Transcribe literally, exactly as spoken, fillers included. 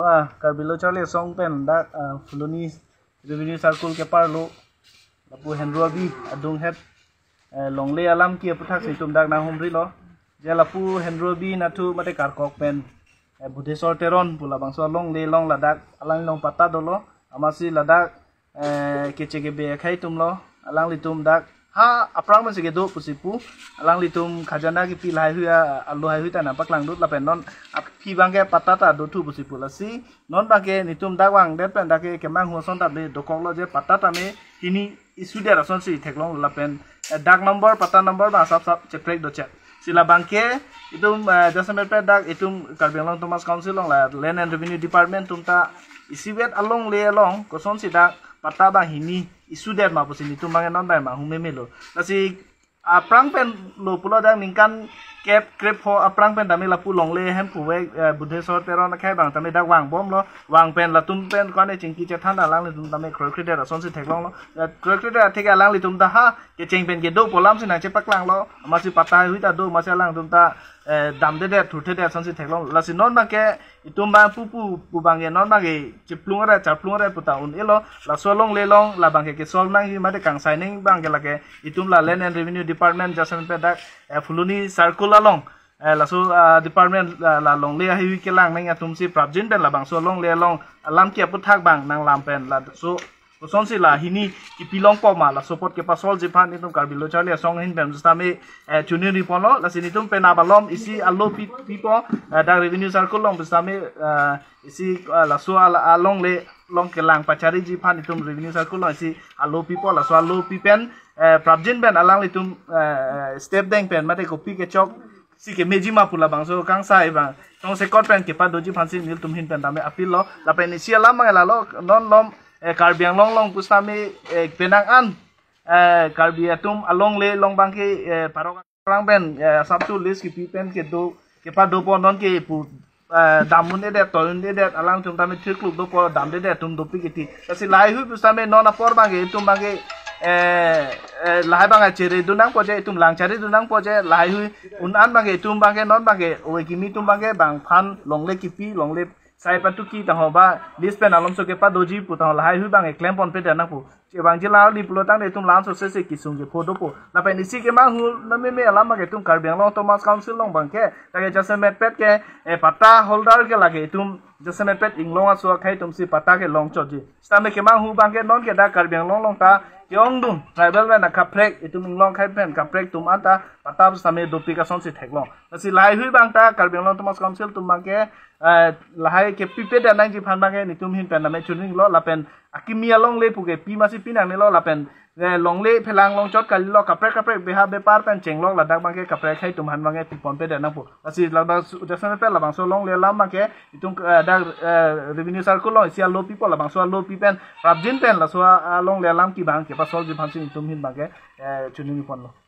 Ah, Karbi Lo Charli Asong pen dak, ah, Phuloni Revenue Circle ke-arlo lapu Hendro Abi adunghet, eh, longle alam ke aputhak si itum dak nanghumrilo. Je lapu Hendro Abi nathu mate Karkok pen, eh, Budheswar Teron pu labangso alongle along ladak alanglong patta dolo. Amatsi ladak, eh, keche kebe akhei atumlo, alanglitum dak ha aphrang pensi kedo pusi pu, alanglitum khajana kepi lahaihui a, alo haihui ta nangpaklang dut lapen non aphi abangke patta ta dothu pusi pu. Lasi non abangke netum dak vangdet pen dak ke kemanghu ason ta be dokoklo je patta tame hini issue det asonsi theklong lapen, eh, dak number, patta number abang sap sap cheprek dochet. Si labangke itum, eh, jasemet pen dak itum Karbi Anglong Autonomous Council along la Land and Revenue Department atum ta isivet alongle along kosonsi dak patta abang hini issue det ma pusi netum abangke non dai ma hu memelo. Lasi aphrang pen lo pulo dak ningkan kep krepho aphrang pen tame lapu longle hem puve, eh, Budheswar Teron akhei abang tame dak vangbomlo, vang pen latum pen kone chingki chethan alanglitum tame kroikredet asonsi theklonglo. Eh, kroikredet atheke alanglitum ta ha kecheng pen kedo pu alamsi nangchepaklanglo, amatsi patta haihui ta do, amatsi alangtum ta, eh, damdedet thurthedet asonsi theklong. Lasi non abangke itum abang pu pu pu abangke non abangke chiplung re chaplung re puta un-elo, laso alongle along labangke ke-solve nangji mate kangsai nangji abangke lake itum la Land and Revenue Department jasemet pen dak, eh, Phuloni Circle along, eh, laso, ah, department la, la longle haihui kelang nangji atumsi prapjin pen labangso alongle along alam ke aputhak abang nanglam pen laso kosonsi la hini kepi longpo ma, laso apot kepa-solve ji aphan itum Karbi Lo Charli Asong ahin pen sitame, eh, chuniri ponlo. Lasi netum pen abalom isi alo pi, pipo, eh, dak Revenue Circle along sitame, eh, isi, eh, laso al, alongle along kelang pachariji aphan itum Revenue Circle along isi alo pipo, laso alo pi pen, eh, prapjin pen alanglitum, eh, step deng pen mate kopi kechok si kemeji ma pu labangso kangsai abang tong sekot pen kepadoji aphansi nelitum ahin pen tame appeal lo. Lapen isi alam abang lalo, non lom, eh, Karbi Anglong along pusitame, eh, penang an, eh, Karbi atum alongle along abangke, eh, parok aphrang pen, eh, sap tu lease kepi pen kedo kepadopo, non ke pu, eh, dam un-edet, toi un-edet, alangtum tame thirkluk dopo, damdedet atum dopik iti. Lasi lahaihui pusitame non apor abangke itum abangke, eh, eh, lahai abangke chere dun nangpo je, itum lang chari dun nangpo je, lahaihui un-an abangke itum abangke non abangke ove kimi atum abangke bang aphan longle kepi, longle sai patuki tangho ba lease pen alomso kepadoji pu tangho lahaihui abangke klem ponpedet nangpo. Chevangji la li pulo tangte itum la-anso sese kesung kepho dopo. Lapen isi kemanghu na meme alam abangke itum Karbi Anglong Autonomous Council along abangke dak ke jasemet pen ke, eh, patta holder ke lake itum jasemet pen inglong aso akhei atumsi patta kelong chotji. Sitame kemanghu abangke non ke dak Karbi Anglong along ta ke-ongdung tribal pen akaprek, itum inglong akhei pen kaprek atum anta patta sitame dopik asonsi theklong. Lasi lahaihui abang ta Karbi Anglong Autonomous Council atum abangke, eh, lahai kepipedet nangji aphan abangke netum ahin pen tame chunilo lapen akimi alongle puke pi masi pi nangnelo lapen, eh, longle phelang longchot kalilo, kaprek kaprek beha bepar pen chenglok ladak abangke kaprek akhei atum aphan abangke pi ponpedet nangpo. Lasi labang su, jasemet pen labangso alongle alam abangke itum, eh, dak, eh, Revenue Circle along isi alo pipo, labangso alo pi pen prapjin pen laso a, alongle alam ke abang kepa-solve ji aphansi netum ahin abangke, eh, chuniri ponlo.